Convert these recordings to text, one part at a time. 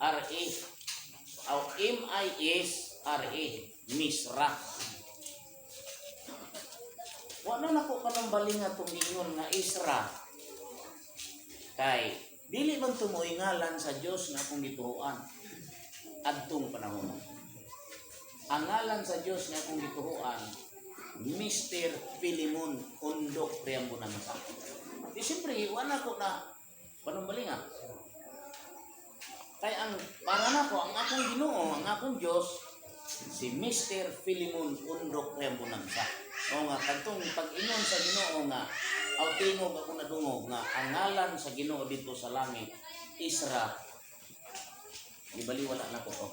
R A. Aw M I S R A, Misra. Wala na ko panumbalinga tong giingon nga Isra. Kay dili man tumoy ngalan sa Dios nga akong gituoan adtong panahon. Ang ngalan sa Dios nga akong gituoan, Mr. Filimon Undok Priambonansa. Di siyempre, wala ko na panumbalinga. Kay ang para nako, ang akong Ginoo, ang akong Dios, si Mr. Filimon Undok Priambonansa. O nga kadtong pag-ingon sa Ginoo nga aw tingog ako nadungog nga ang ngalan sa Ginoo dito sa langit Isra, gibaliwala na ko to.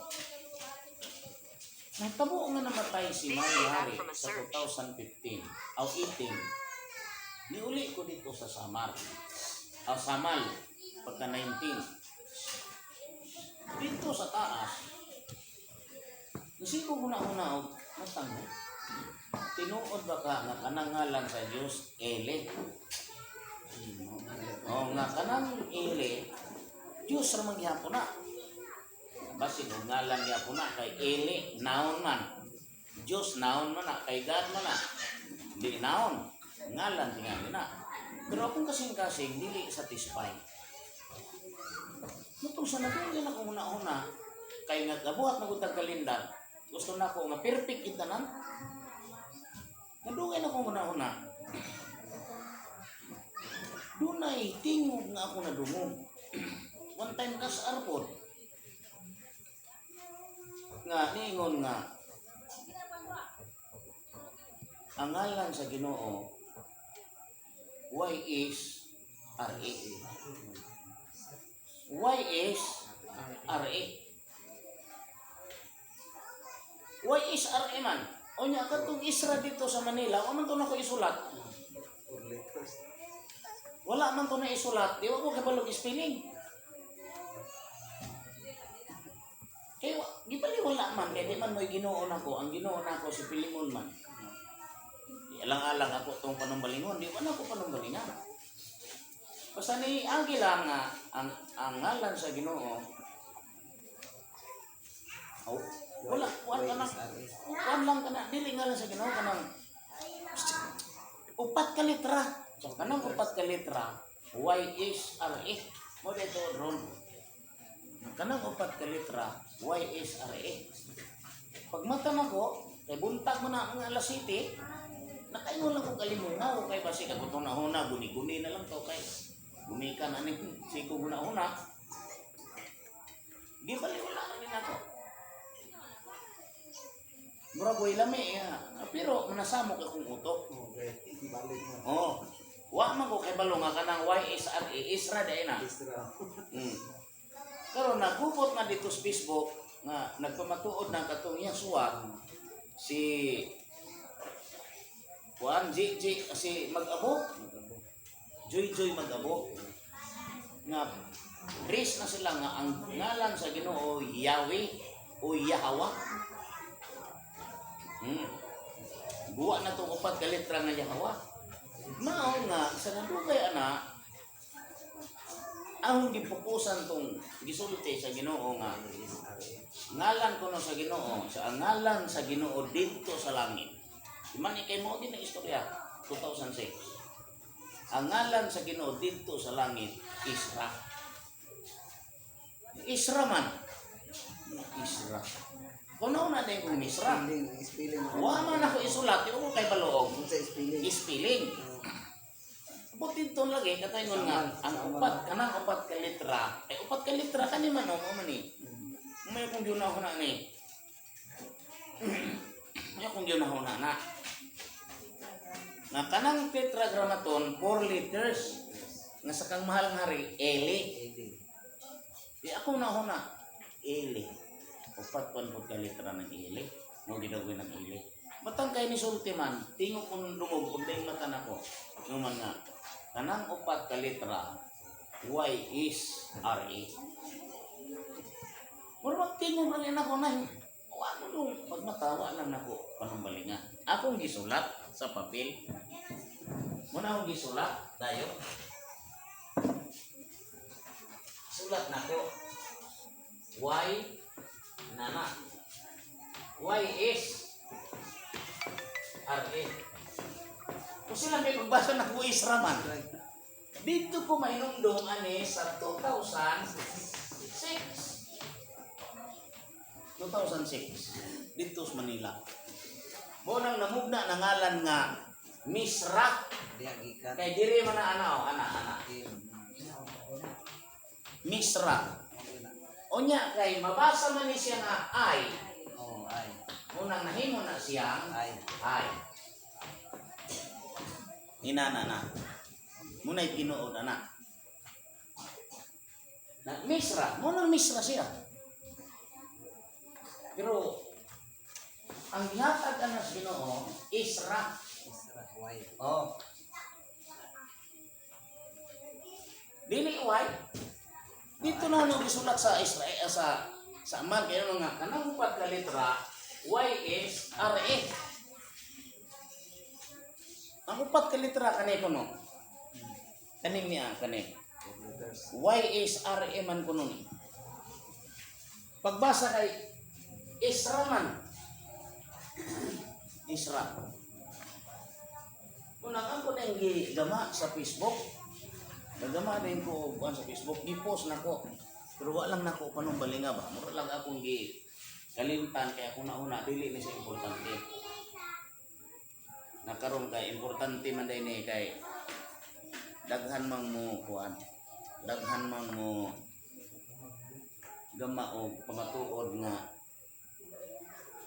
Natabo nga namatay si This Mary came back Hari from a sa search. 2015 aw 18. Niuli ko dito sa Samar. Aw Samal pagka 19. Dito sa taas. Kasi ko una-una og matang tinuod ba ka nga kanang ngalan sa Dios Ele? O nga kanang Ele, Dios ra man gihapon na. Basin og ngalan gihapon na kay Ele noun man. Dios noun man na, kay God man na. Dili noun, ngalan tingali na. Pero akong kasing-kasing dili satisfy. Mutong sa nadunggan ako una-una kay nga gabuhat na gud kalendar. Gusto na ko nga perfect kita tanan. Nadunggan ako una-una. Dunay tingog nga ako nadungog. One time kas arpod. Nga niingon nga ang ngalan sa Ginoo Y is R A. Y is R A. Y is R A man. O nya katong Isra dito sa Manila, wa man to nako isulat. Four letters. Wala man to na isulat, di wa ko kabalog spelling. Kay gibali wala man kay di man mo'y Ginoo nako, ang Ginoo nako si Pilimon man. Di alang-alang ako tong panumbalingon, di man ako panumbalingan. Basta ni agi lang nga ang ngalan sa Ginoo. Oh, wala kuan ka na. Kuan lang kana, dili ngalan sa Ginoo kanang upat ka litra. So, kanang upat ka litra, Y is R A. Mo dito ron. Kanang upat ka litra, Y is R A. Pag mata nako, kay buntag mo na mga alas 7, nakaingon lang ko kalimungaw kay basi kagutong na huna, guni-guni na lang to kay gumika na ni siko guna-una. Di bali wala na din ako. Murag way lami ya. Pero manasamok akong utok. Okay. Balik mo. Oh. Wa man ko kay balo nga kanang YSRA, Isra dai na. Isra. Pero nagupot na dito sa Facebook nga nagpamatuod na katong Yasua si Juan G G si Mag-abo, Joy Joy Mag-abo nga race na sila nga ang ngalan sa Ginoo Yahweh o Yahweh. Buwa na tong upat ka letra nga Yahweh. Mao nga sa nadugay ana ang gipokusan tong gisulti sa Ginoo nga ngalan ko no sa Ginoo, sa ang ngalan sa Ginoo didto sa langit. Di man ikay mo din ang istorya 2006. Ang ngalan sa Ginoo didto sa langit Isra. Isra man. Isra. Kuno na din kung Misra. Spelling, spelling. Wa man ako isulat, di ko kay baluog. Unsa spelling? Spelling. Buti dito lagi katayngon nga ang upat kanang upat ka litra, ay upat ka litra kani man oh, mo man ni. May akong giunahuna ni. May akong giunahuna na. Nga kanang tetragrammaton 4 liters nga sa kang mahal nga hari Eli. Eli. Di ako nahuna Eli. Upat pan pud ka litra ng Eli. Mo gidagwin ng Eli. Matang kay ni sulti man, tingog ko nung dungog pag daing mata nako. Nga man nga kanang upat ka litra Y is R A. Mura magtingog lang yan ako na wa mo dong pagmatawa lang nako panumbalinga. Akong gisulat sa papel. Muna akong gisulat dayon. Sulat nako. Y nana. Y S R A. Kung sila may pagbasa na ko Isra man. Dito ko mainumdum ani sa 2006. 2006 dito sa Manila. Mo nang namugna na ngalan nga Misra. Diha gikan. Kay diri man na ana oh, ana ana. M. Misra. Unya kay mabasa man ni siya nga I, Oh, ay. unang nahimo na siyang Ay. I. Inana na. Muna'y tinuod ana. Na Misra, mo nang Misra siya. Pero ang gihatag ana sa Ginoo Isra. Isra. Y. Oh. Dili y. Dito na no gisulat sa Israel sa Aman kay nga kanang upat ka litra Y S R A. Ang upat ka litra kani kuno. Kaning niya kani. Four letters. Y S R A man kuno ni. Pagbasa kay Isra man. Isra. Unang ako na yung gigama sa Facebook. Nagama din ko og kuan sa Facebook, gi-post nako. Pero wa lang nako panong balinga ba. Mura lang akong gi kalimtan kay ako na una dili ni siya importante. Nakaron kay importante man day ni kay daghan man mo kuan. Daghan man mo gama og pamatuod nga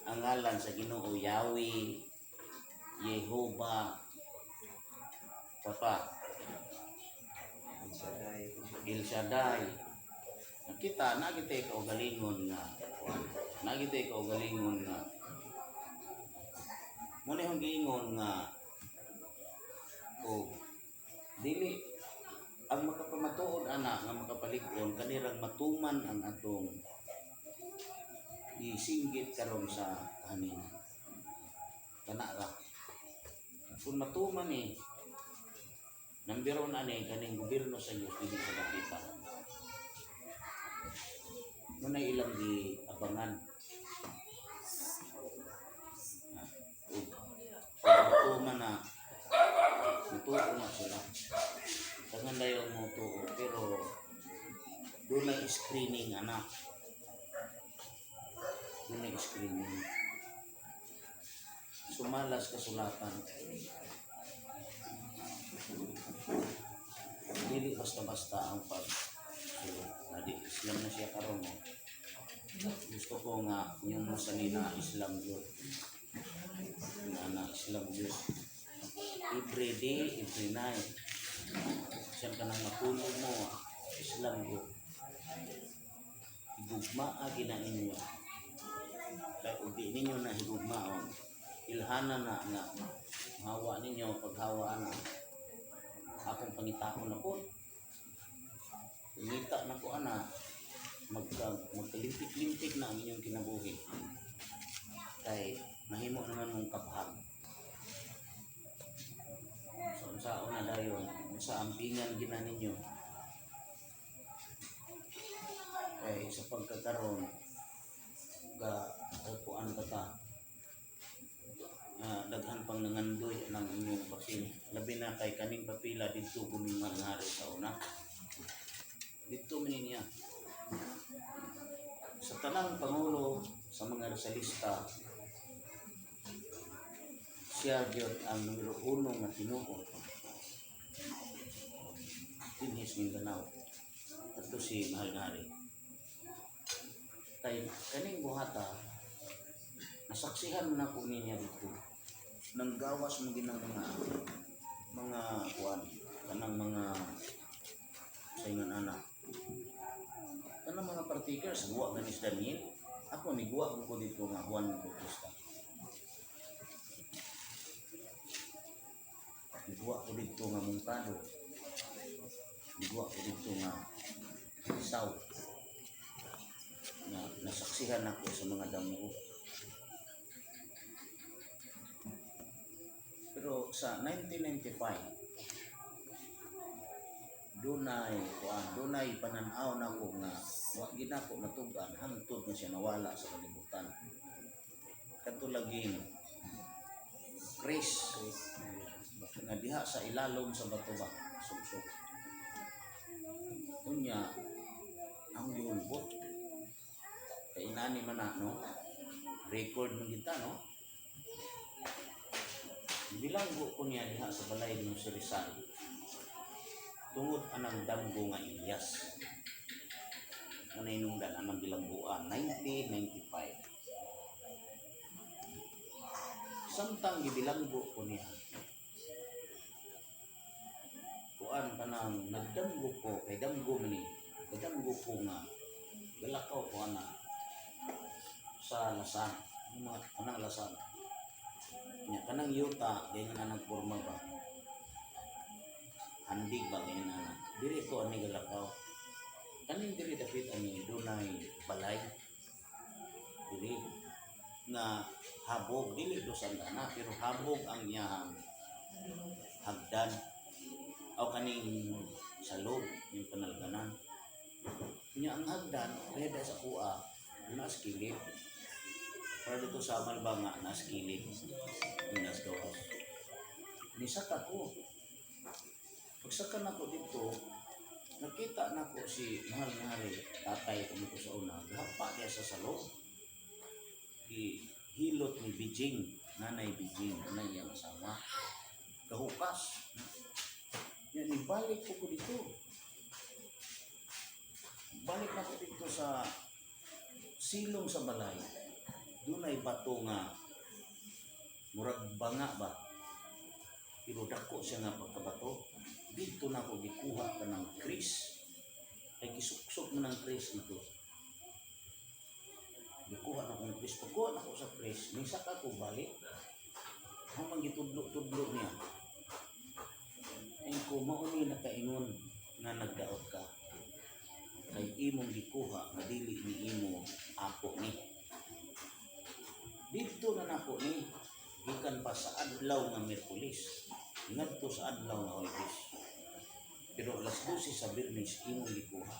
ang ngalan sa Ginoo Yahweh, Jehova, Papa, El Shaddai. El Shaddai. Nakita na kita kaugalingon nga kuan. Na kita kaugalingon nga mo na yung giingon nga o dili ang makapamatuod ana nga makapalig-on kanirang matuman ang atong isinggit karon sa kahanina kana ra. Kung matuman eh, number one ani kaning gobyerno sa Diyos dili sa makita muna ilang giabangan. Ah, ug matuman na mutuo na sila. Daghan dayon mo tuo, pero dunay screening anak, dunay screening sumalas kasulatan. Dili basta-basta ang pag so, na di Islam na siya karon mo. Gusto ko nga yung masani na Islam yun na na Islam yun every day, every night siya ka nang matulog mo, Islam yun. Higugma na ninyo kay ug di ninyo na higugmaon, ilhana na nga hawa ninyo paghawa ana akong pangitaon na po. Ngita na ko ana, magkalimpik-limpik na ang inyong kinabuhi kay mahimo naman mong kaphag. So unsaon na dayon, unsa ampingan gina ninyo kay sa pagkakaroon ga kuan ka ta na daghan pang nangandoy ng inyong papel, labi na kay kaning papila didto gumingan nga sa una didto man niya sa tanang pangulo sa mga Rizalista. Siya gyud ang numero uno nga tinuod dinhi sa Mindanao adto si Mahal nga Hari kay kaning buhata nasaksihan man ako niya dito nang gawas mo ginang mga kuan kanang mga sa ingon ana kanang mga partakers. Guwa gani si Daniel. Ako ni guwa ko dito nga Juan Bautista. Niguwa ko dito nga Montado. Niguwa ko dito nga Saw na nasaksihan ako sa mga damo ko. Pero sa 1995, Dunay kuan, dunay pananaw nako nga wa gid nako matug-an hangtod nga siya nawala sa kalibutan. Kadto laging Chris Chris. nga diha sa ilalom sa bato ba, suksok. Unya ang gihulbot kay inani man na, no, record man kita, no. Bilanggo ko niya diha sa balay ng si Rizal tungod anang damgo nga Ilyas nga nahinungdan anang bilangguan 1995. Samtang gibilanggo ko niya, kuan, kanang nagdamgo ko kay damgo man ni, kadamgo ko nga galakaw ko ana sa lasan, yung mga kanang lasan nya, kanang yuta, ganyan anang porma ba, handig ba, ganyan ana. Diri ko ani galakaw, kaning diri dapit ani dunay balay diri nga habog, dili do sa ana, pero habog ang iyang hagdan o kaning sa loob yung panalganan nya. Ang hagdan reda sa kuha, naas kilid, para dito sa Malbanga, naas kilid yung naas gawas. Nisaka ko. Pagsaka nako dito, nakita nako si mahal nga hari, tatay ko nito sa una, gahapa niya sa salog. Hilot ni Beijing, Nanay Beijing, anay iyang asawa. Gahukas. Yan, ibalik ko ko dito. Balik na ko dito sa silong sa balay. Dunay bato nga murag banga ba. Pero dako siya nga pagkabato. Dito na ako gikuha kanang kris. Kay gisuksok mo ng kris nito. Gikuha na kong kris. Pagkuha na ko sa kris, nisaka ko balik. Ang gitudlo-tudlo niya. Ay ko mauni nakaingon nga nagdaot ka. Kay imong gikuha nga dili ni imo ako ni. Dito na nako ni gikan pa sa adlaw nga Miyerkules ngadto sa adlaw nga Huwebes. Pero alas 12 sa Biyernes imong gikuha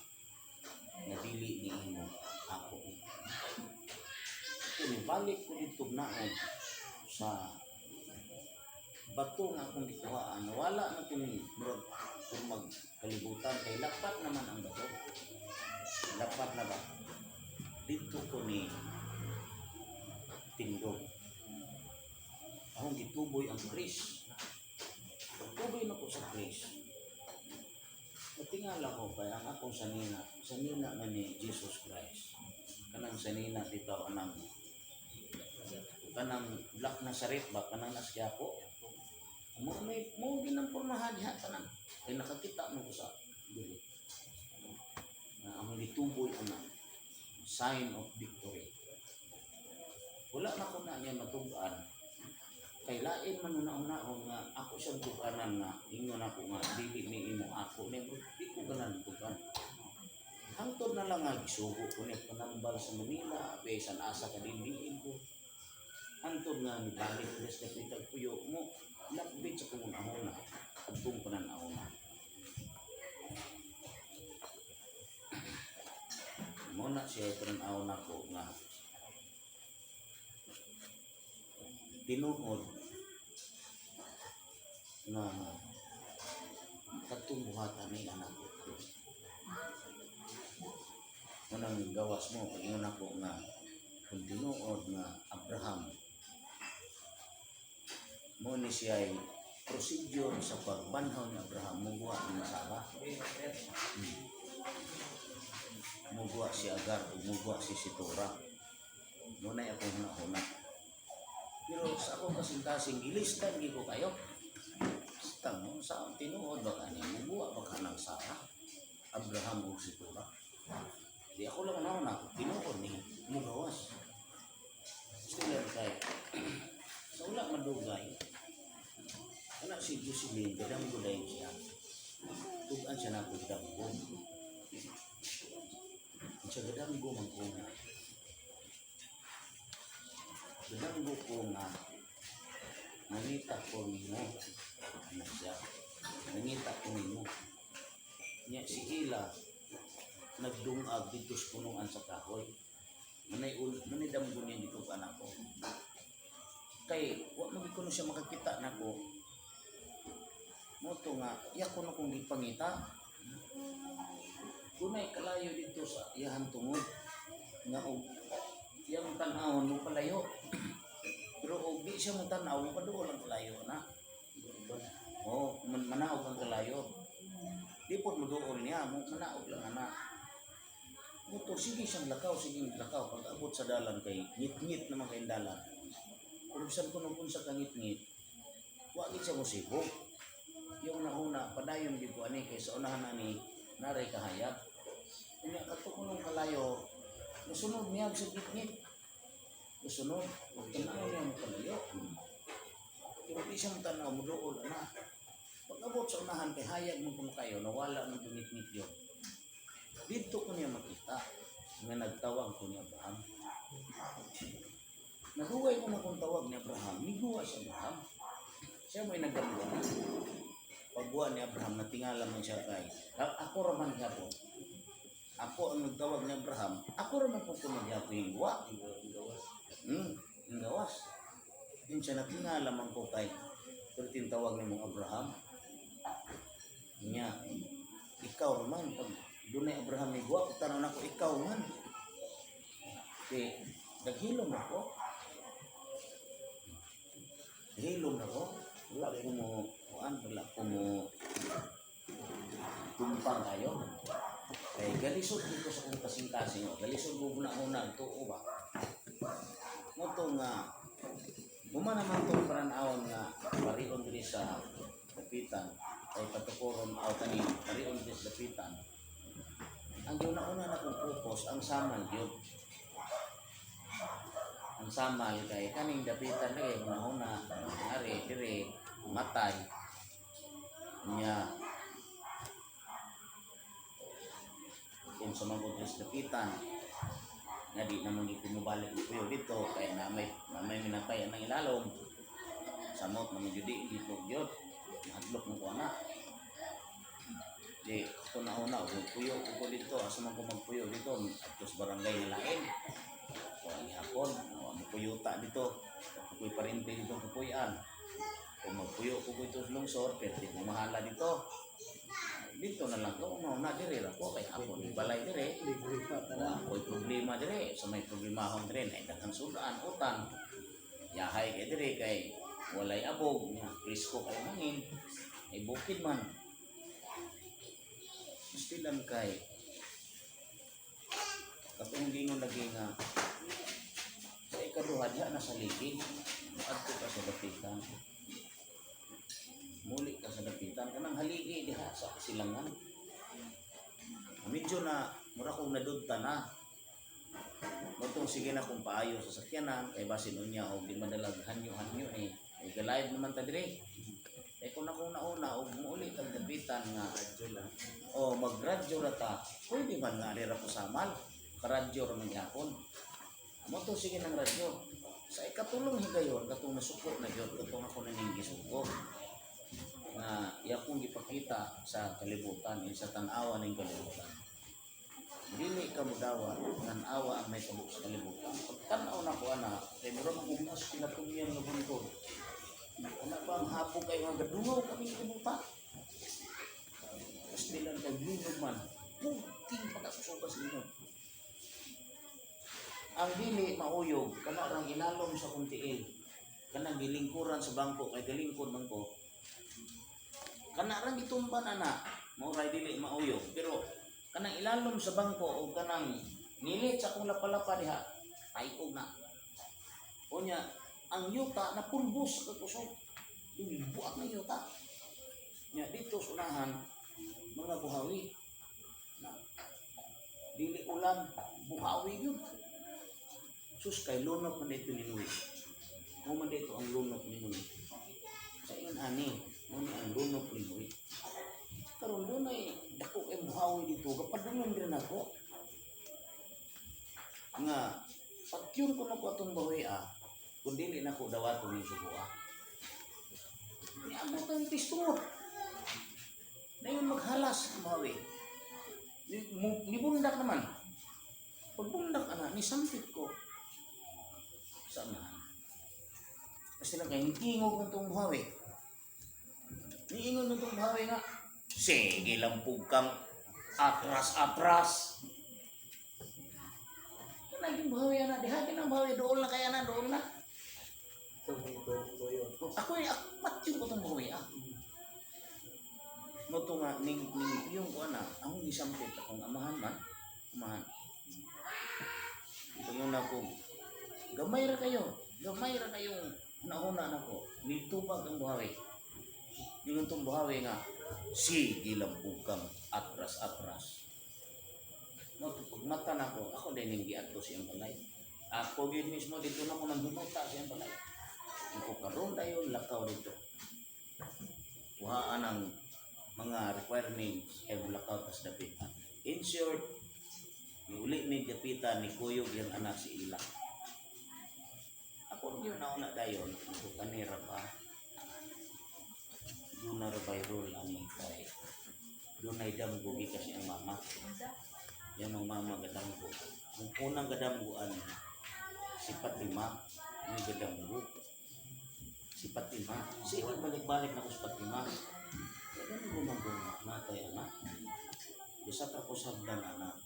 nga dili ni imo ako ni. Kini balik ko dito naog sa bato nga akong gikuhaan. Wala na kung murag kung magkalibutan kay lapat naman ang bato. Lapat na ba? Dito ko ni tindog. Akong gituboy ang kris. Pagtuboy na ko sa kris, natingala ko kay ang akong sanina, sanina man ni Jesus Christ. Kanang sanina bitaw, anang kanang Black Nazareth ba, kanang nas ko mo may mo ginang pormahan diha tanan kay nakakita mo ko sa diri na ang gituboy ana, sign of victory. Wala na ko na niya matug-an kay lain man una-una ko nga ako siyang tug-anan nga ingon ako nga dili ni imo ako ni, di ko ganan tug-an. Hangtod na lang nga gisugo ko niya panambal sa Manila, bisan asa ka dindiin ko, hangtod nga nibalik ko sa dapitag puyo mo, lakbit sa kong ahona adtong panan-awna. Mo na siya panan-aw nako nga tinuod nga katong buhatan ni anak ko. Unang gawas mo pag ingon ako nga kung tinuod nga Abraham mo ni siya ay procedure sa pagbanhaw ni Abraham, muguha ni Sarah. Muguha si Agar ug muguha si Situra. Mo na akong huna-huna. Pero sa akong kasing-kasing gilistan gi ko kayo. Basta mo sa tinuod ba kani muguha ba ka ng Sarah? Abraham ug Situra. Di ako lang na tinuod ni mugawas. Still kay sa wala madugay. Kana si Jocelyn, gadamgo dayon siya. Tugan siya na ako gadamgo. Siya gadamgo man ko nga. Gadamgo ko nga nangita ko nimo. Ano siya? Nangita ko nimo. Nya si Ila nagdungag dito sa punuan sa kahoy. Manay ul manay damgo niya dito ka anak ko. Kay wa man gyud kuno siya makakita nako. Mo to nga iya ko na kong gipangita. Dunay kalayo dito sa iyahan tungod nga og iyang tan-awon mo palayo. Pero og di siya mo tan-aw mo paduol ang kalayo na. Oh, manaog ang kalayo. Di po mo duol niya, mo manaog lang ana. Muto sige siyang lakaw, sige lakaw pag abot sa dalan kay ngit-ngit naman kay dalan. Kung bisan kuno kun sa kangit-ngit, wa gid siya mosibok. Yung nauna padayon gid ko ani kay sa unahan ani naray kahayag. Unya kato kunong kalayo, musunod niya sa ngit-ngit. Musunod, ug tan-aw niya mo kalayo. Pero di siya mo tan-aw, muduol ana. Pag abot sa unahan kay hayag mo kuno kayo, nawala ng tungit-ngit yun. Dito ko niya makita nga nagtawag ko ni Abraham. Naduway ko na kung tawag ni Abraham, miguwa si Abraham. Siya mo'y nagdamgo. Pagbuwa ni Abraham, natingala man siya kay, "Ako raman gihapon. Ako ang nagtawag ni Abraham, ako raman po ko maghapon yung guwa." Ang gawas. Ang gawas. Yun siya natingala man ko kay, pero tinatawag ni mong Abraham. Niya, ikaw raman, pag dunay Abraham ni guwa, tanong nako ikaw man. Di, naghilom ako. Hilom ako. Wala ko mo, kuan, wala ko mo tumpang kayo. Kay galisod dito sa kong kasing-kasing. Oh. Galisod ko na una, tuo ba? Mo to nga, Buma naman itong paranawon nga parion diri sa dapitan kay patukoron aw kani parion diri sa dapitan. Ang una-una na kong focus ang samal gyud. Ang samal kay kaning dapitan kay una-una ari diri matay nya kung sa mga diri sa dapitan nga di naman gid mobalik mo puyo dito kay na may minatay ang ilalom samot naman jud di dito gyud mahadlok mo ko ana di ko na una og puyo ko dito asa man ko magpuyo dito adto sa barangay na lain wa gihapon wa mo puyuta dito ako'y parente dito kapuyan kung magpuyo ko dito sa lungsod pero di ko mahala dito dito na lang ko una una diri ra ko kay hapon balay dire. Libre pa Wala tanan. ako'y problema dire. Sa may problemahon dire, na daghang sudan, utang. Yahay kay dire kay walay abog, nya presko kay hangin. Ay bukid man. Stilan kay katong gingon lagi nga sa ikaduha diha na sa ligid. Adto ka sa dapitan. Muli ka sa dapitan kanang haligi diha sa silangan. Medyo na mura kong nadudta na. Motong sige na kung paayo sa sakyanan kay basin unya og di madalag hanyo-hanyo eh. Kay galive naman ta dire. Kay kung akong nauna og muuli tag dapitan nga Radyo lang. o magradyo ra ta, pwede man nga ari ra ko samal. Karadyo ra man gyapon. Mo to sige ng radyo. Sa ikatulong higayon katong nasukot na gyud katong ako na ning gisugo nga iya kong gipakita sa kalibutan eh, sa tan-awa ning kalibutan. Dili ka mudawa, tan-awa ang may tabok sa kalibutan. Pag tan-aw na ko ana, kay mura man kung nas pinatungyan nga buntod. Ana ba ang hapog kay mga gadungaw kami kalibutan? Pastilan kay linog man, puting pagkasusugas linog. Ang dili mauyog, kana rang ilalom sa kong tiil. Kanang gilingkuran sa bangko, kay galingkod bangko. Kana rang gitumban ana, mao ray dili mauyog. Pero kanang ilalom sa bangko o kanang nilit sa akong lapalapa diha, tayog na. Unya, ang yuta na pulbos sa kakusog. Buak na yuta. Nya dito sa unahan, mga buhawi. Na, dili ulan, buhawi yun. Sus, kay lunok man dito ni Noe. Mo man dito ang lunok ni Noe. Sa ingon ani, mo ni ang lunok ni Noe. Karon dunay dako kay buhawi dito, kapadungan rin ako. Nga pagkyun ko na ko atong bahoy ah, kung dili na ko dawaton ni suko ah. Niabot ang pistungot. Dayon maghalas ang buhawi. Nibundak naman. Pagbundak ana, nisampit ko sa amahan. Kasi lang kay tingog ng tong buhawi. Niingon ng tong buhawi nga, "Sige lang pug kang atras-atras." Kanang buhawi ana, diha ang buhawi, dool na kaya na, dool na. So, may tuyo. Ako ay apat yung ko tong buhawi ah. Mo to nga ning yung ko ana, akong gisampit akong amahan man, amahan. Ingon ako, "Gamay ra kayo, gamay ra kayong hunahuna nako." Nitubag ang buhawi. Ingon tong buhawi nga, "Sige lang pug kang atras-atras." Mo to pagmata nako, ako din ning giadto siyang balay. Ako gyud mismo dito na ko nang dumuta siyang balay. Ko karon dayon lakaw dito. Kuhaan ang mga requirements kay mulakaw tas dapit. In short, miuli mi dapita ni kuyog yung anak si Ila. Ako rin yun nauna dayon, ako kanira pa. Doon na by rule ani kay doon ay damgo kasi ang mama. Yan ang mama gadamgo. Ang unang gadamgoan si Fatima ni gadamgo. Si Fatima, sige balik-balik na ko sa Fatima. Kaya ganun gumagawa natay anak. Bisag ako sa hagdan anak.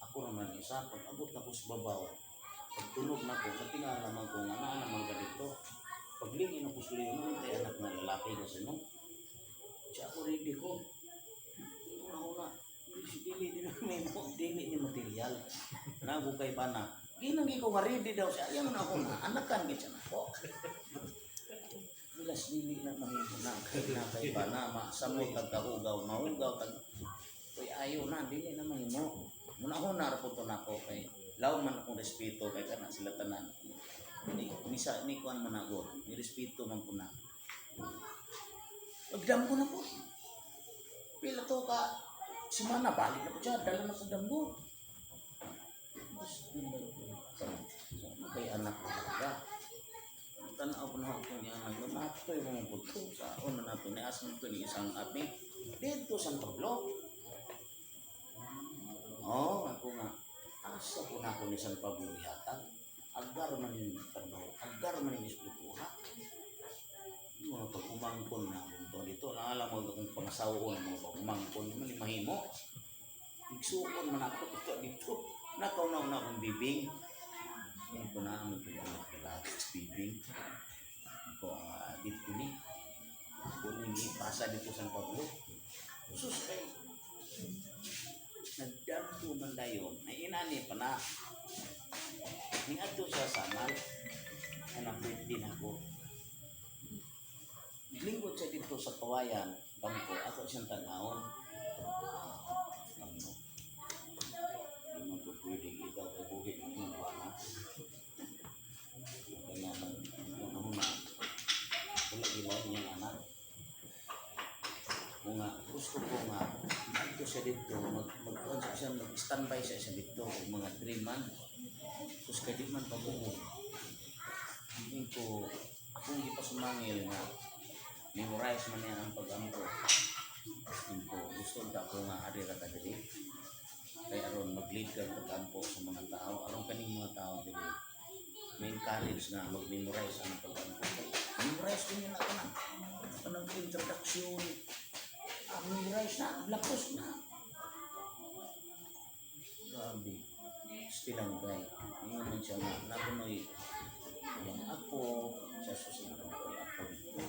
Ako naman isa, pag abot na ko sa babaw, pag tunog na ko, natingala man ko nga naa naman ka dito. Paglingin ako sa leon, naman anak na lalaki kasi no. Siya ako ready ko. Una-una, si dili dili may mo dili ni material. Nago kay bana. Ginang ko nga ready daw siya. Ayaw na ako na anakan gid siya nako. Bilas dili na mahimo na kay na kay bana masamot tag kahugaw, mahugaw tag. Uy, ayaw na dili na mahimo. Muna na ra po to nako kay law man akong respeto kay kana sila tanan. Ni misa ni kuan man ako, ni respeto man po na. Pagdam ko na po. Pila to ka semana balik na po siya, dala na sa damgo. Tapos, sa kay anak ko talaga. Tanaw ko na ako niya anak ko, natoy mo po to. Sa una nato, ni asman to ni isang ate. Dito sa Pablo. Oh, ako nga. Asa ko na ako ni San Pablo ihatag. Agar man yung trabaho, agar man yung espirituha. Yung mga pag-umangkon na akong to dito, naalam mo akong pangasawa ng mga pag-umangkon, man ni mahimo. Igsuon man ako ito dito. Nakaw na una akong bibing. Yung ko na ang anak sa bibing. Ko dito ni. Kuning ipasa dito sa San Pablo. Sus kay nagdampo man dayon ay inani pa na. Ning adto siya sa Samal. Anak birthday na ako. Lingkod siya dito sa Kawayan, bangko, ako siyang tanawon. Ano? Di man ko pwede ikaw kay buhi ng imong bana. Kaya nang una, wala gila niyang anak. Kung nga, gusto ko nga, adto siya dito, mag, mag, siya, mag-standby siya siya dito, og mga 3 months. Tapos kay di man pabuo. Hindi ko, akong gipasumangil nga, memorize man niya ang pag-ampo. Hindi ko, gusto ta ko nga ari ra ka diri. Kay aron mag-lead ka pag-ampo sa mga tao, aron kaning mga tao diri. May encourage nga mag-memorize ang pag-ampo. Memorize din na kanang kanang introduction. Ah, memorize na, lakos na. Grabe. Still ang guy. Ngayon man siya nga, nakunoy yung ako, siya susunod ko yung ako dito.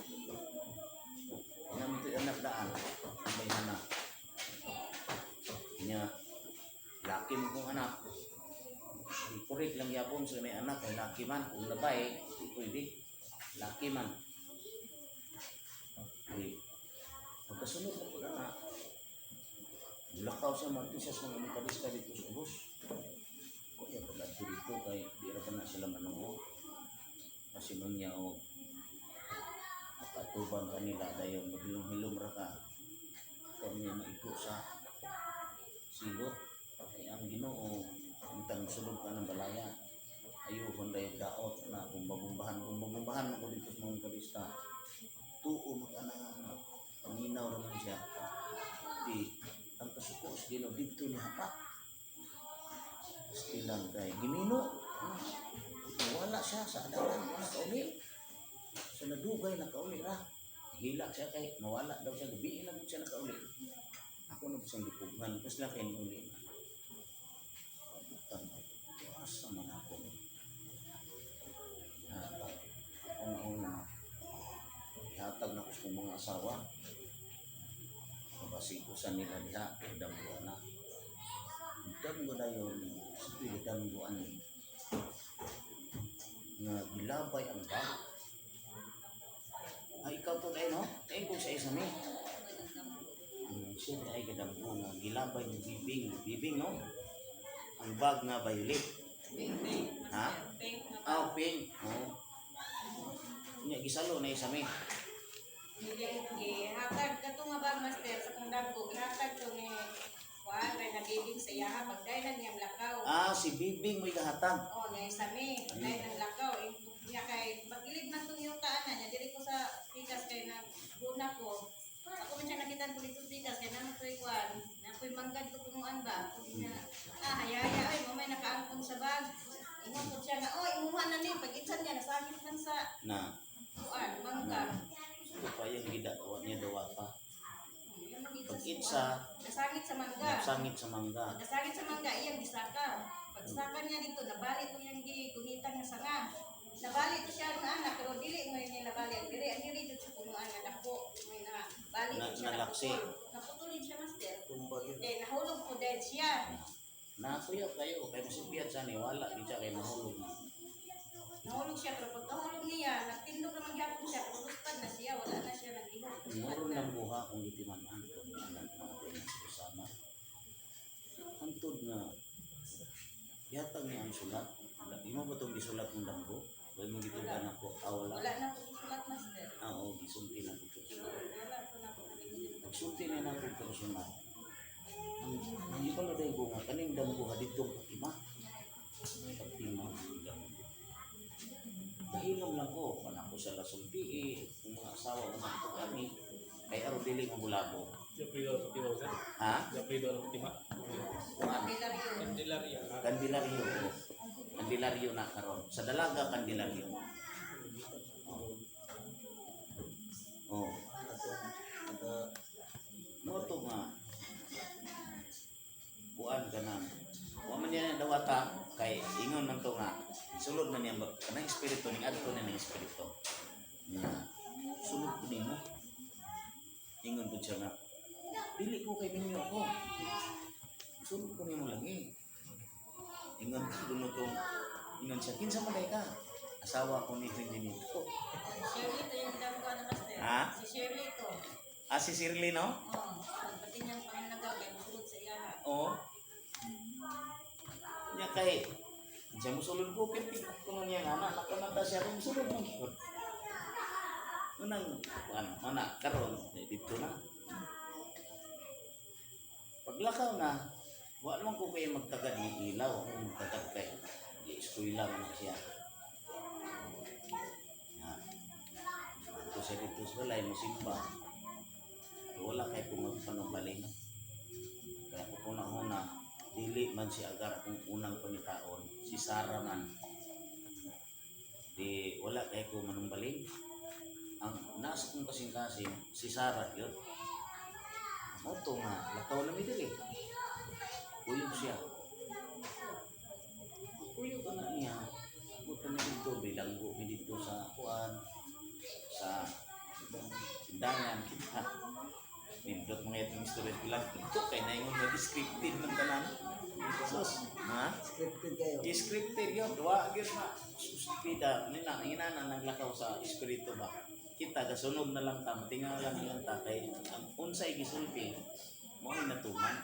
Namin ito anak daan, may anak. Nya, laki mo kong anak. Di correct lang yapon sa may anak, kay laki man. Kung labay, di pwede. Laki man. Okay. Pagkasunod na po na, lakaw siya, magto siya sa mga metodista dito sa ubos. Kuya, pag dito, kay di ra pa na sila manuo. Kasi man niya o makatubang kanila dayon maghilom-hilom ra ka. Ikaw niya maigo sa silot. Ay ang Ginoo intang sulod ka ng balaya. Ayuhon dayon daot na bumba-bumbahan, bumba-bumbahan ako dito sa mga metodista. Tuo mag-ana nga paminaw raman siya. Di ang kasuko sa sa Ginoo didto ni hapak. Stilang kay gimino. Wala siya sa adalan, wala kauli. Sa nadugay nakauli ra. Hila siya kay nawala daw siya gabi na gud siya nakauli. Ako na po siyang gipugnan, tapos lang kay niuli na. Butang, asa man ako ni. Ihatag. Una-una, ihatag na ko sa kong mga asawa. Mabasikusan nila diha, damgo na. Damgo na yun, sige damgo ani. Nga gilabay ang bag. Ay, ikaw to dahil, no? Kaya kung sa isa ni. Ang siya ay gadamgo nga gilabay ng bibing. Bibing, no? Ang bag nga violet. Pink, pink, Ha? master. Pink na Ah, pink. Oo. Nya gisalo na isa mi. Gihatag kato nga bag, master, sa kong dagko gihatag to ni kuan kay nabibing sa iyaha pagday na niyang lakaw. Ah, si Bibing mo'y gahatag. Oh, niya isami pagday ng lakaw. Niya kay pagilid man tong yung taan niya diri ko sa pikas kay na guna ko. Ako man siya nakita ko dito sa pikas kay namo toy kuan. Na koy manggad to punuan ba. Niya, ah, hayaya ay mamay nakaangkon sa bag. Ingon ko siya nga, oh, imuha na ni pag-itsan niya nasakit man sa Na, kuan mangga. ito pa yung gidagawa niya dawata. Yung mag-itsa Pag sa itsa, kuan. Nasangit sa mangga. nasangit sa mangga. Pagkasangit sa mangga, iyang gisaka. Pagsaka niya dito, nabali ko iyang giguhitan nga sanga. Nabali to siya ng anak, pero dili mo niya nabali. Ang diri, ang diri dito sa punuan nga dako. May na bali Na- to siya. nalaksi. Naputol. Naputulin siya, master. Tumba yun. Then, nahulog po dead siya. Nakuyaw kayo, kay masipiyat sa ni wala, di siya kay nahulog. Nahulog siya, pero pagkahulog niya, nagtindog naman gyapon siya, pero luspad na siya, wala na siya, naglihok. Luspad Muro na. ng buha kung gitiman-an ko ni anak natin usama. Hantod nga, yatag niya ang sulat. Imo ba itong gisulat mong damgo? Wala mong gitugan ako. Ah, wala. Wala na po sulat, master. Ah, oo, gisulti na ko personal. Wala po na po nalimutan. Pagsulti na na ko personal, ang ibalo day ko nga, kaning damgo ha ditong katima. Katima ang damgo. Dahilom lang ko, panako sa lasulti eh, kung mga asawa ko na ito kami, kay aron dili mo bulabo. Japrido ang Fatima, sir. Ha? Japrido ang Fatima. Kuan? Candelario. Candelaria. Kandilaryo. Kandilaryo na karon. Sa dalaga Kandilaryo. Oh. Mo to nga. Kuan ka na. Wa man niya dawata kay ingon man to nga. Sulod man niya kanang espiritu ning adto na ning espiritu. Nga sulod ko nimo. Ingon pud siya nga. Dili ko kay minyo ako. Sulod ko nimo lagi. Ingon ko no tong ingon siya kinsa man day ka? Asawa ko nito nito. Si Shirley to yung damgo na, master. Ha? Si Shirley to. Ah, si Shirley, no? Oo. Pati niyang pangalagaw kay musulod sa iyaha. Oo. Nya kay siya musulod ko pirti ko niya nga anak nakamata siya kung musulod mo gyud. Unang kuan mana karon eh, dito na. Paglakaw na, wa man ko kay magtagad ni ilaw, ako magtagad kay eskwela man na siya. Ya. Ito siya dito sa balay, musimba. Wala kay kung magpanumbaling. Kaya kung una-una, dili man si Agar akong unang pangitaon, si Sara man. Di wala kay ko manumbaling. Ang nasa kong kasing-kasing, si Sara yun. Moto nga, lakaw na mi diri. Kuyog siya. Kuyog ka na niya. Buto na dito, bilanggo mi dito sa kuan, sa sindangan kita. Nindot mga itong istorya bilang ito kay naingon nga scripted man tanan. Sus, ha? Scripted kayo. Scripted yun, wa gyud na. Sus, pida nila ina na naglakaw sa espiritu ba. Kita gasunod na lang ta, matinga lang ilang ta kay ang unsay gisulti mo ay natuman.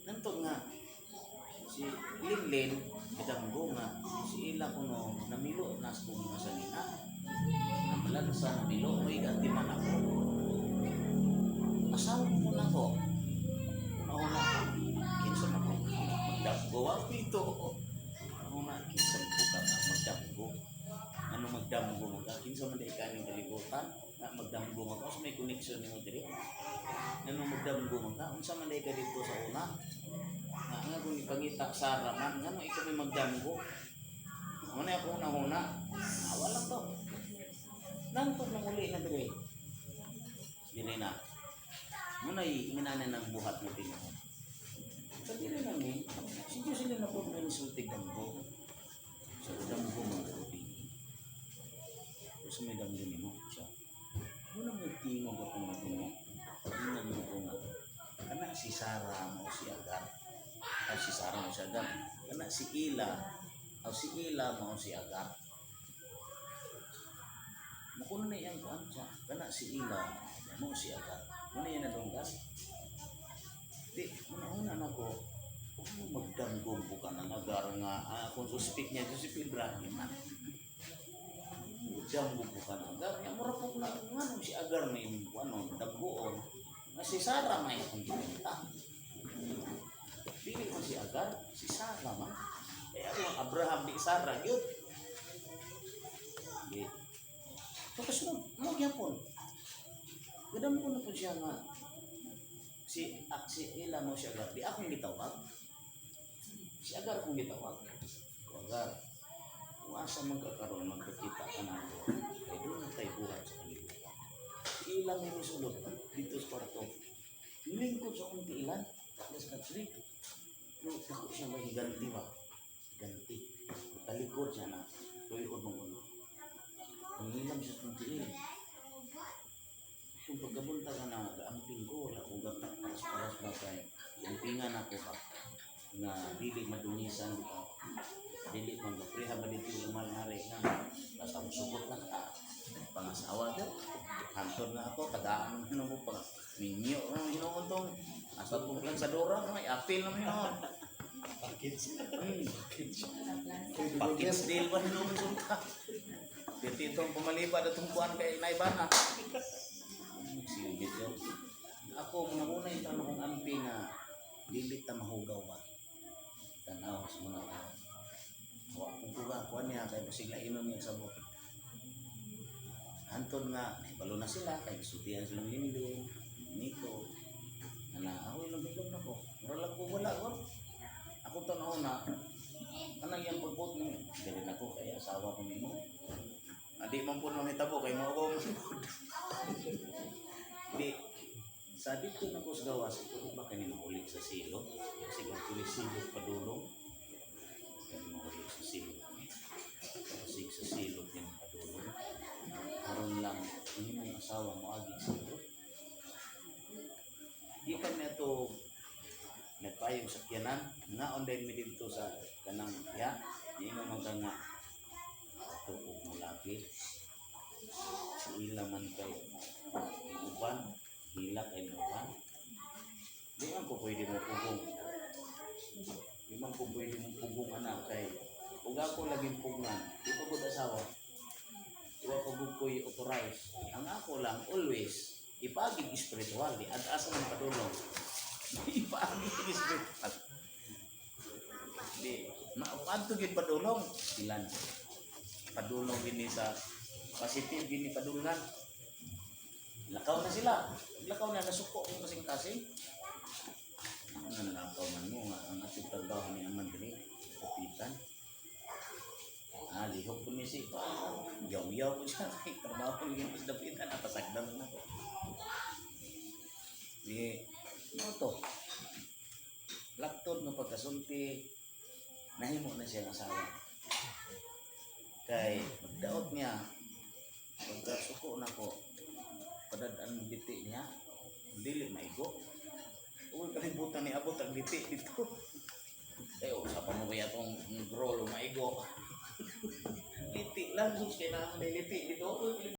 Nantog nga si Linlin bidanggo nga si ila kuno namilo nas kong mga sanina. Namalan sa namilo oy ganti man ako. Asawa ko na ko. Una-una, kinsa man ko magdamgo wa pito. Una kinsa man ko ka nga magdamgo. Ano magdamgo mo ka? Kinsa man di ka ning kalibutan? Na magdamgo man ka, sa may connection nimo diri. Ngano magdamgo man ka, unsa man ka dito sa una? Nga nga kung ipangita Sara man, ngano ikaw may magdamgo? Muna ako una-una. Awa lang to. Nantog na muli na dire. Dire na. Muna inganan ng buhat mo tinuod. Sa dire na ni, si Diyos sila na po may nisultig damgo. Sa damgo mga gabi. Sa may damgo nimo siya. Muna mo tingog ako mga tungo. Tingnan mo ko nga. Kana si Sarah mo si Agar. Aw si Sarah mo si Agar. Kana si Ila. Aw si Ila mo si Agar. Mukuno na iyang kuan siya. Kana si Ila mo si Agar. Muna yan nadunggan. Di, muna-una na ko, kung magdanggong ko ka ng agar nga, kung suspect niya, si Ibrahim man. Magdanggong ko ka ng agar. Nga, mura po na, nga nung si Agar may ano, daggoon, nga si Sarah may akong gibenta. Dili man si Agar, si Sarah man. Kaya ako ang Abraham di Sarah, yun. Di. Tapos mo, mo gyapon. Gadam ko na po siya nga, si Ila mo si Agar, di akong gitawag. Si Agar akong gitawag. Ko Agar, kung asa man ka karon magkakita ka na ako, kay doon na tayo buhat sa kalibutan. Si Ila may misulot dito sa kwarto. Nilingkod sa akong tiilan, das katsri. No, dako siya may ganti ba? Ganti. Talikod siya na, tuyod mong ulo. Pangilam siya sa akong tiil. Kung pagkabunta ka na, gaamping ko, wala ko paras-paras ba kay ampingan ako ba nga dili madungisan ba dili man mapreha ba dito yung mahal nga nga basta musugot na ka pangasawa ka hantod na ako tagaan mo mo pa minyo ang hinuon tong asa tong lang sa dora may apil na hinuon. Package. Package. Package deal ba hinuon sulta dito itong pumaliba na itong kuan kay naibana. Sige yun. Ako muna muna yung tanong kong ampi nga dili ta mahugaw ba tanaw sa mga tao. Wa kung kuga kuan niya kay basig lainon niya sa sabot. Hantod nga nahibalo na sila kay gisultihan silang lindo nito. Ana ako ilong-ilong na ko. Mura lang ko wala ko. Ako tanaw na anang iyang pagbot ng dili na ko kay asawa ko nimo. Adi man po nang hitabo kay mo ako. Di sa dito na ko sa gawas ito ba kani mahuli sa silo kasi kung tuli silo padulong kani mahuli sa silo kasi sa silo din padulong karon lang imong asawa mo agi silo di kami ato nagpayong sakyanan nga on mi didto sa kanang ya niingon man ka nga ato og mulaki si ila man kay uban hila kay uban di man ko pwede mo pugong, di man ko pwede mo pugong anak kay ug ako laging pugnan di pa gud asawa di pa gud ko'y authorize. Ang ako lang always ipagig spiritual di at asa man padulong ipagig spiritual di maadto gyud padulong ilan padulong gini sa positive gini padulungan. Lakaw na sila, lakaw na nasuko kung kasing-kasing ang nalakaw man mo nga ang atong trabaho ni aman diri kapitan lihok po ni si yaw-yaw po siya kay trabaho ni sa dapitan napasagdan na ko di mo to laktod no pagkasulti nahimo na siya ang asawa kay magdaot niya pagkasuko na ko padad-an mo biti niya dili maigo. Uy, kalibutan ni abot ang biti dito kay usapan mo kaya tong grow maigo liti lang sus kay na liti dito. Uy.